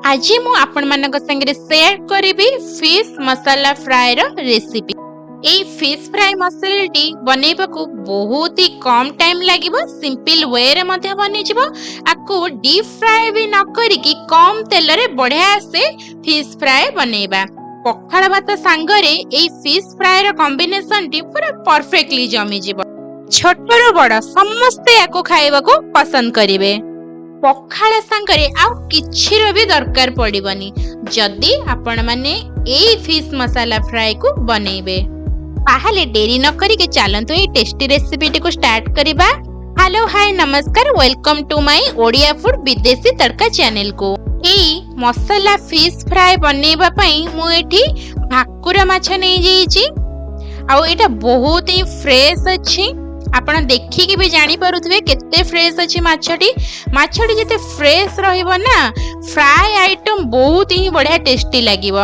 ଆଜି ମୁଁ ଆପଣମାନଙ୍କ ସାଙ୍ଗରେ ସେୟାର କରିବି ଫିଶ୍ ମସାଲା ଫ୍ରାଏର ରେସିପି। ଏଇ ଫିଶ୍ ଫ୍ରାଏ ମସଲାଟି ବନେଇବାକୁ ବହୁତ ହି କମ୍ ଟାଇମ୍ ଲାଗିବ, ସିମ୍ପଲ ୱେରେ ମଧ୍ୟ ବନିଯିବ। ଆକୁ ଡିପ୍ ଫ୍ରାଏ ବି ନ କରିକି କମ୍ ତେଲରେ ବଢ଼ିଆ ସେ ଫିଶ୍ ଫ୍ରାଏ ବନେଇବା। ପଖାଳ ଭାତ ସାଙ୍ଗରେ ଏଇ ଫିଶ୍ ଫ୍ରାଏର କମ୍ବିନେସନଟି ପୁରା ପରଫେକ୍ଟଲି ଜମିଯିବ। ଛୋଟରୁ ବଡ଼ ସମସ୍ତେ ୟାକୁ ଖାଇବାକୁ ପସନ୍ଦ କରିବେ। ପଖାଳ ସାଙ୍ଗରେ ଆଉ କିଛିର ବି ଦରକାର ପଡ଼ିବନି, ଯଦି ଆପଣମାନେ ଏଇ ଫିଶ୍ ମସାଲା ଫ୍ରାଏକୁ ବନେଇବେ। ତାହେଲେ ଡେରି ନ କରିକି ଚାଲନ୍ତୁ, ଏଇ ଟେଷ୍ଟି ରେସିପିଟିକୁ ଷ୍ଟାର୍ଟ କରିବା। ହ୍ୟାଲୋ, ହାଇ, ନମସ୍କାର, welcome to my Odia food ବିଦେଶୀ ତଡ଼କା ଚ୍ୟାନେଲକୁ। ଏଇ ମସଲା ଫିଶ୍ ଫ୍ରାଏ ବନେଇବା ପାଇଁ ମୁଁ ଏଠି ଭାକୁର ମାଛ ନେଇଯାଇଛି ଆଉ ଏଇଟା ବହୁତ ହିଁ ଫ୍ରେଶ୍ ଅଛି। ଆପଣ ଦେଖିକି ବି ଜାଣିପାରୁଥିବେ କେତେ ଫ୍ରେଶ୍ ଅଛି ମାଛଟି। ମାଛଟି ଯେତେ ଫ୍ରେଶ୍ ରହିବ ନା, ଫ୍ରାଏ ଆଇଟମ୍ ବହୁତ ହିଁ ବଢ଼ିଆ ଟେଷ୍ଟି ଲାଗିବ।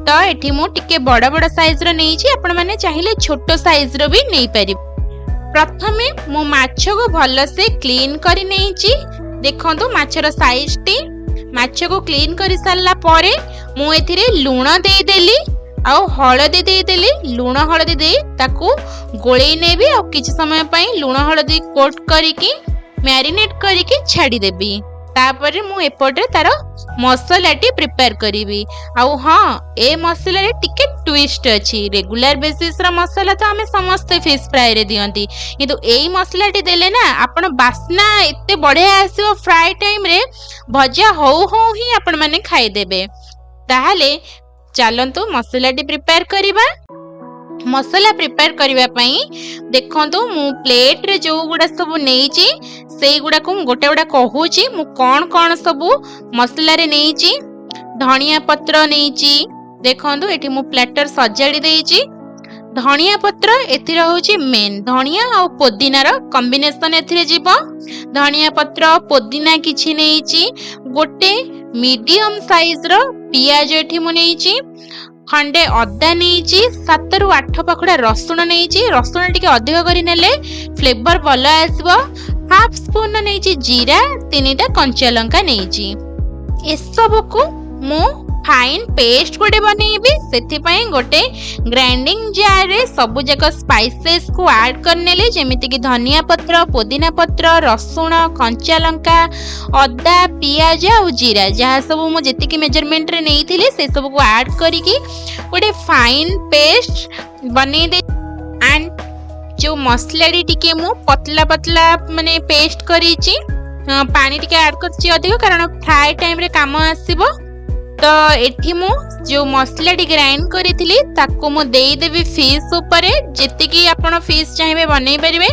ତ ଏଠି ମୁଁ ଟିକେ ବଡ଼ ବଡ଼ ସାଇଜ୍ର ନେଇଛି, ଆପଣମାନେ ଚାହିଁଲେ ଛୋଟ ସାଇଜ୍ର ବି ନେଇପାରିବେ। ପ୍ରଥମେ ମୁଁ ମାଛକୁ ଭଲସେ କ୍ଲିନ୍ କରି ନେଇଛି। ଦେଖନ୍ତୁ ମାଛର ସାଇଜ୍ଟି। ମାଛକୁ କ୍ଲିନ୍ କରି ସାରିଲା ପରେ ମୁଁ ଏଥିରେ ଲୁଣ ଦେଇଦେଲି ଆଉ ହଳଦୀ ଦେଇଦେଲି। ଲୁଣ ହଳଦୀ ଦେଇ ତାକୁ ଗୋଳେଇ ନେବି ଆଉ କିଛି ସମୟ ପାଇଁ ଲୁଣ ହଳଦୀ କୋଟ୍ କରିକି, ମ୍ୟାରିନେଟ୍ କରିକି ଛାଡ଼ିଦେବି। ତାପରେ ମୁଁ ଏପଟରେ ତାର ମସଲାଟି ପ୍ରିପେୟାର କରିବି। ଆଉ ହଁ, ଏ ମସଲାରେ ଟିକେ ଟ୍ୱିଷ୍ଟ ଅଛି। ରେଗୁଲାର ବେସିସ୍ର ମସଲା ତ ଆମେ ସମସ୍ତେ ଫିଶ୍ ଫ୍ରାଏରେ ଦିଅନ୍ତି, କିନ୍ତୁ ଏଇ ମସଲାଟି ଦେଲେ ନା ଆପଣ ବାସ୍ନା ଏତେ ବଢ଼ିଆ ଆସିବ, ଫ୍ରାଏ ଟାଇମ୍ରେ ଭଜା ହଉ ହଉ ହିଁ ଆପଣମାନେ ଖାଇଦେବେ। ତାହେଲେ ଚାଲନ୍ତୁ, ମସଲାଟି ପ୍ରିପେୟାର କରିବା। ମସଲା ପ୍ରିପେୟାର କରିବା ପାଇଁ ଦେଖନ୍ତୁ, ମୁଁ ପ୍ଲେଟ୍ରେ ଯେଉଁଗୁଡ଼ା ସବୁ ନେଇଛି, ସେଇଗୁଡ଼ାକୁ ମୁଁ ଗୋଟେ ଗୋଟେ କହୁଛି, ମୁଁ କ'ଣ କ'ଣ ସବୁ ମସଲାରେ ନେଇଛି। ଧନିଆ ପତ୍ର ନେଇଛି। ଦେଖନ୍ତୁ, ଏଠି ମୁଁ ପ୍ଲାଟର ସଜାଡ଼ି ଦେଇଛି। ଧନିଆ ପତ୍ର ଏଥିରେ ହେଉଛି ମେନ୍। ଧନିଆ ଆଉ ପୋଦିନାର କମ୍ବିନେସନ ଏଥିରେ ଯିବ। ଧନିଆ ପତ୍ର, ପୋଦିନା କିଛି ନେଇଛି। ଗୋଟେ ମିଡିୟମ ସାଇଜର ପିଆଜ ଏଠି ମୁଁ ନେଇଛି। ଖଣ୍ଡେ ଅଦା ନେଇଛି। 7ରୁ 8 ପାଖୁଡ଼ା ରସୁଣ ନେଇଛି। ରସୁଣ ଟିକେ ଅଧିକ କରି ନେଲେ ଫ୍ଲେଭର ଭଲ ଆସିବ। ହାଫ୍ ସ୍ପୁନ୍ ନେଇଛି ଜିରା, 3ଟା କଞ୍ଚା ଲଙ୍କା ନେଇଛି। ଏସବୁକୁ ମୁଁ ଫାଇନ୍ ପେଷ୍ଟ ଗୋଟେ ବନେଇବି। ସେଥିପାଇଁ ଗୋଟେ ଗ୍ରାଇଣ୍ଡିଂ ଜାର୍ରେ ସବୁଯାକ ସ୍ପାଇସେସ୍କୁ ଆଡ଼୍ କରିନେଲି, ଯେମିତିକି ଧନିଆ ପତ୍ର, ପୋଦିନା ପତ୍ର, ରସୁଣ, କଞ୍ଚା ଲଙ୍କା, ଅଦା, ପିଆଜ ଆଉ ଜିରା। ଯାହା ସବୁ ମୁଁ ଯେତିକି ମେଜରମେଣ୍ଟରେ ନେଇଥିଲି, ସେସବୁକୁ ଆଡ଼୍ କରିକି ଗୋଟେ ଫାଇନ୍ ପେଷ୍ଟ ବନେଇ ଦେଇ ଆଣ୍ଡ ଯେଉଁ ମସଲାଟି ଟିକେ ମୁଁ ପତଲା ପତଲା ମାନେ ପେଷ୍ଟ କରିଛି, ପାଣି ଟିକେ ଆଡ଼୍ କରିଛି ଅଧିକ, କାରଣ ଫ୍ରାଏ ଟାଇମ୍ରେ କାମ ଆସିବ। ତ ଏଠି ମୁଁ ଯେଉଁ ମସଲାଟି ଗ୍ରାଇଣ୍ଡ କରିଥିଲି, ତାକୁ ମୁଁ ଦେଇଦେବି ଫିସ୍ ଉପରେ। ଯେତିକି ଆପଣ ଫିସ୍ ଚାହିଁବେ ବନେଇ ପାରିବେ।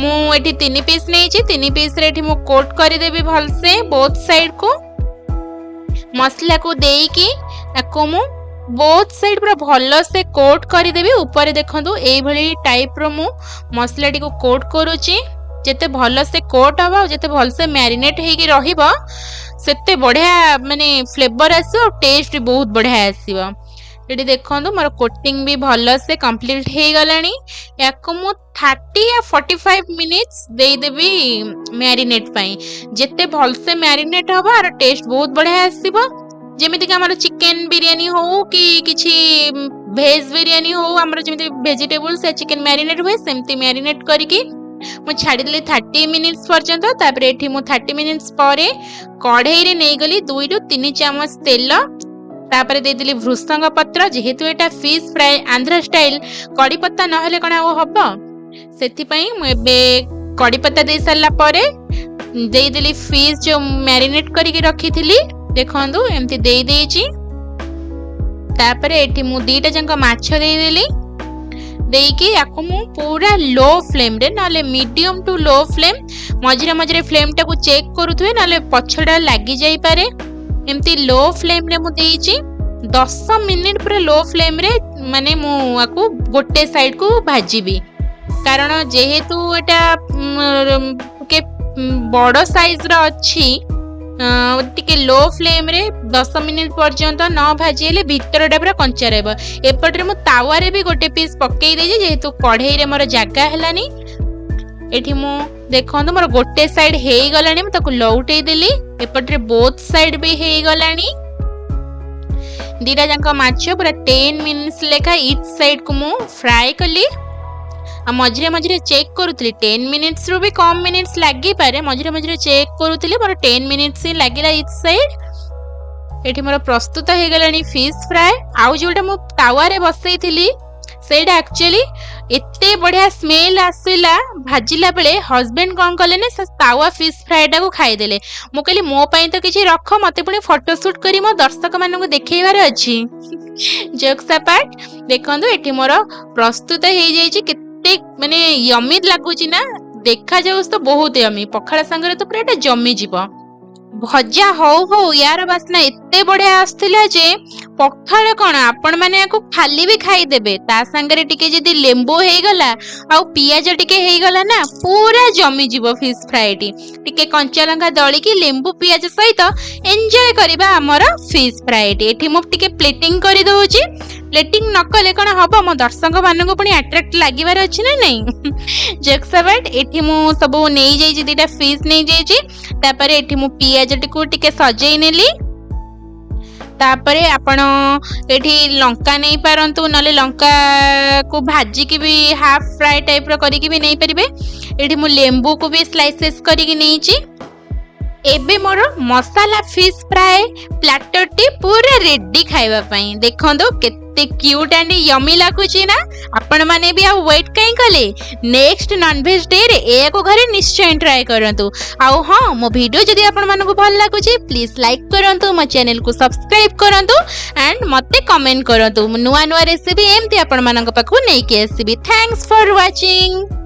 ମୁଁ ଏଠି 3 ପିସ୍ ନେଇଛି। 3 ପିସ୍ରେ ଏଠି ମୁଁ କୋଟ୍ କରିଦେବି ଭଲସେ। ବୋଥ୍ ସାଇଡ଼୍କୁ ମସଲାକୁ ଦେଇକି ତାକୁ ମୁଁ ବୋଥ୍ ସାଇଡ଼୍ ପୁରା ଭଲସେ କୋଟ୍ କରିଦେବି। ଉପରେ ଦେଖନ୍ତୁ, ଏଇଭଳି ଟାଇପ୍ର ମୁଁ ମସଲାଟିକୁ କୋଟ୍ କରୁଛି। ଯେତେ ଭଲସେ କୋଟ୍ ହବ ଆଉ ଯେତେ ଭଲସେ ମ୍ୟାରିନେଟ୍ ହେଇକି ରହିବ, ସେତେ ବଢ଼ିଆ ମାନେ ଫ୍ଲେଭର ଆସିବ ଆଉ ଟେଷ୍ଟ ବି ବହୁତ ବଢ଼ିଆ ଆସିବ। ଏଠି ଦେଖନ୍ତୁ, ମୋର କୋଟିଂ ବି ଭଲସେ କମ୍ପ୍ଲିଟ୍ ହେଇଗଲାଣି। ୟାକୁ ମୁଁ 30 ୟା 45 ମିନିଟ୍ସ ଦେଇଦେବି ମ୍ୟାରିନେଟ୍ ପାଇଁ। ଯେତେ ଭଲସେ ମ୍ୟାରିନେଟ୍ ହବ, ଆର ଟେଷ୍ଟ ବହୁତ ବଢ଼ିଆ ଆସିବ। ଯେମିତିକି ଆମର ଚିକେନ ବିରିୟାନୀ ହଉ କି କିଛି ଭେଜ୍ ବିରିୟାନୀ ହଉ, ଆମର ଯେମିତି ଭେଜିଟେବୁଲ୍ସ ଚିକେନ ମ୍ୟାରିନେଟ୍ ହୁଏ, ସେମିତି ମ୍ୟାରିନେଟ୍ କରିକି ମୁଁ ଛାଡ଼ିଦେଲି 30 ମିନିଟ୍ସ ପର୍ଯ୍ୟନ୍ତ। ତାପରେ ଏଠି ମୁଁ 30 ମିନିଟ୍ସ ପରେ କଢ଼େଇରେ ନେଇଗଲି 2ରୁ 3 ଚାମଚ ତେଲ। ତାପରେ ଦେଇଦେଲି ଭୃସଙ୍ଗ ପତ୍ର। ଯେହେତୁ ଏଇଟା ଫିଶ୍ ଫ୍ରାଏ ଆନ୍ଧ୍ର ଷ୍ଟାଇଲ, କଡ଼ିପତ୍ତା ନହେଲେ କ'ଣ ଆଉ ହବ? ସେଥିପାଇଁ ମୁଁ ଏବେ କଡ଼ିପତ୍ତା ଦେଇ ସାରିଲା ପରେ ଦେଇଦେଲି ଫିସ୍ ଯେଉଁ ମ୍ୟାରିନେଟ୍ କରିକି ରଖିଥିଲି। ଦେଖନ୍ତୁ, ଏମିତି ଦେଇ ଦେଇଛି। ତାପରେ ଏଠି ମୁଁ 2ଟା ଯାକ ମାଛ ଦେଇଦେଲି। ଦେଇକି ୟାକୁ ମୁଁ ପୁରା ଲୋ ଫ୍ଲେମ୍ରେ, ନହେଲେ ମିଡ଼ିୟମ୍ ଟୁ ଲୋ ଫ୍ଲେମ୍, ମଝିରେ ମଝିରେ ଫ୍ଲେମ୍ଟାକୁ ଚେକ୍ କରୁଥିବେ, ନହେଲେ ପଛଟା ଲାଗିଯାଇପାରେ। ଏମିତି ଲୋ ଫ୍ଲେମ୍ରେ ମୁଁ ଦେଇଛି 10 ମିନିଟ୍ ପୁରା ଲୋ ଫ୍ଲେମ୍ରେ। ମାନେ ମୁଁ ୟାକୁ ଗୋଟେ ସାଇଡ଼୍କୁ ଭାଜିବି, କାରଣ ଯେହେତୁ ଏଇଟା ଟିକେ ବଡ଼ ସାଇଜ୍ର ଅଛି, ଟିକେ ଲୋ ଫ୍ଲେମ୍ରେ 10 ମିନିଟ୍ ପର୍ଯ୍ୟନ୍ତ ନ ଭାଜି ହେଲେ ଭିତରଟା ପୁରା କଞ୍ଚା ରହିବ। ଏପଟରେ ମୁଁ ତାୱାରେ ବି ଗୋଟେ ପିସ୍ ପକେଇ ଦେଇଛି, ଯେହେତୁ କଢ଼େଇରେ ମୋର ଜାଗା ହେଲାନି। ଏଠି ମୁଁ ଦେଖନ୍ତୁ, ମୋର ଗୋଟେ ସାଇଡ୍ ହେଇଗଲାଣି, ମୁଁ ତାକୁ ଲଉଟେଇ ଦେଲି। ଏପଟରେ ବୋଥ୍ ସାଇଡ୍ ବି ହେଇଗଲାଣି। ଦିଟା ଯାକ ମାଛ ପୁରା 10 ମିନିଟ୍ସ ଲେଖା ଇଚ୍ ସାଇଡ୍କୁ ମୁଁ ଫ୍ରାଏ କଲି ଆଉ ମଝିରେ ମଝିରେ ଚେକ୍ କରୁଥିଲି। 10 ମିନିଟ୍ସରୁ ବି କମ୍ ମିନିଟ୍ସ ଲାଗିପାରେ। ମଝିରେ ମଝିରେ ଚେକ୍ କରୁଥିଲି। ମୋର 10 ମିନିଟ୍ସ ହିଁ ଲାଗିଲା ଇଚ୍ ସାଇଡ୍। ଏଠି ମୋର ପ୍ରସ୍ତୁତ ହେଇଗଲାଣି ଫିସ୍ ଫ୍ରାଏ। ଆଉ ଯୋଉଟା ମୁଁ ତାୱାରେ ବସେଇଥିଲି, ସେଇଟା ଆକ୍ଚୁଆଲି ଏତେ ବଢ଼ିଆ ସ୍ମେଲ୍ ଆସିଲା ଭାଜିଲା ବେଳେ, ହଜବେଣ୍ଡ କ'ଣ କଲେ ନା ସେ ତାୱା ଫିସ୍ ଫ୍ରାଏଟାକୁ ଖାଇଦେଲେ। ମୁଁ କହିଲି, ମୋ ପାଇଁ ତ କିଛି ରଖ, ମୋତେ ପୁଣି ଫଟୋ ସୁଟ୍ କରି ମୋ ଦର୍ଶକମାନଙ୍କୁ ଦେଖେଇବାର ଅଛି। ଜୋକ୍ସ ଆପାର୍ଟ, ଦେଖନ୍ତୁ, ଏଠି ମୋର ପ୍ରସ୍ତୁତ ହେଇଯାଇଛି। କେତେ ମାନେ ୟମି ଲାଗୁଛି ନା? ଦେଖାଯାଉଛି ତ ବହୁତ ୟମି। ପଖାଳ ସାଙ୍ଗରେ ତ ପୁରା ଏଇଟା ଜମିଯିବ। ଭଜା ହଉ ହଉ ୟାର ବାସ୍ନା ଏତେ ବଢିଆ ଆସୁଥିଲା ଯେ ପଖାଳ କଣ, ଆପଣମାନେ ୟାକୁ ଖାଲି ବି ଖାଇଦେବେ। ତା ସାଙ୍ଗରେ ଟିକେ ଯଦି ଲେମ୍ବୁ ହେଇଗଲା ଆଉ ପିଆଜ ଟିକେ ହେଇଗଲା ନା, ପୁରା ଜମିଯିବ ଫିସ୍ ଫ୍ରାଏଟି। ଟିକେ କଞ୍ଚା ଲଙ୍କା ଦଳିକି ଲେମ୍ବୁ ପିଆଜ ସହିତ ଏନ୍ଜୟ କରିବା ଆମର ଫିସ୍ ଫ୍ରାଏଟି। ଏଠି ମୁଁ ଟିକେ ପ୍ଲେଟିଂ କରିଦଉଛି। ପ୍ଲେଟିଂ ନ କଲେ କଣ ହବ? ମୋ ଦର୍ଶକ ମାନଙ୍କୁ ପୁଣି ଆଟ୍ରାକ୍ଟ ଲାଗିବାର ଅଛି ନା ନାଇଁ? ଜୋକ୍ସ ଆପାର୍ଟ, ଏଠି ମୁଁ ସବୁ ନେଇଯାଇଛି, ଦିଟା ଫିସ୍ ନେଇଯାଇଛି। ତାପରେ ଏଠି ମୁଁ ପିଆଜଟିକୁ ଟିକେ ସଜେଇ ନେଲି। ତାପରେ ଆପଣ ଏଠି ଲଙ୍କା ନେଇପାରନ୍ତୁ, ନହେଲେ ଲଙ୍କାକୁ ଭାଜିକି ବି ହାଫ୍ ଫ୍ରାଏ ଟାଇପ୍ର କରିକି ବି ନେଇପାରିବେ। ଏଠି ମୁଁ ଲେମ୍ବୁକୁ ବି ସ୍ଲାଇସେସ୍ କରିକି ନେଇଛି। ଏବେ ମୋର ମସାଲା ଫିସ୍ ଫ୍ରାଏ ପ୍ଲାଟରଟି ପୁରା ରେଡି ଖାଇବା ପାଇଁ। ଦେଖନ୍ତୁ, କେତେ କ୍ୟୁଟ୍ ଆଣ୍ଡ ୟମି ଲାଗୁଛି ନା? ଆପଣମାନେ ବି ଆଉ ୱେଟ୍ କାହିଁ କଲେ? ନେକ୍ସଟ ନନଭେଜ୍ ଡେରେ ଏହାକୁ ଘରେ ନିଶ୍ଚୟ ଟ୍ରାଏ କରନ୍ତୁ। ଆଉ ହଁ, ମୋ ଭିଡ଼ିଓ ଯଦି ଆପଣମାନଙ୍କୁ ଭଲ ଲାଗୁଛି, ପ୍ଲିଜ୍ ଲାଇକ୍ କରନ୍ତୁ, ମୋ ଚ୍ୟାନେଲକୁ ସବସ୍କ୍ରାଇବ୍ କରନ୍ତୁ ଆଣ୍ଡ ମୋତେ କମେଣ୍ଟ କରନ୍ତୁ। ମୁଁ ନୂଆ ନୂଆ ରେସିପି ଏମିତି ଆପଣମାନଙ୍କ ପାଖକୁ ନେଇକି ଆସିବି। Thanks for watching.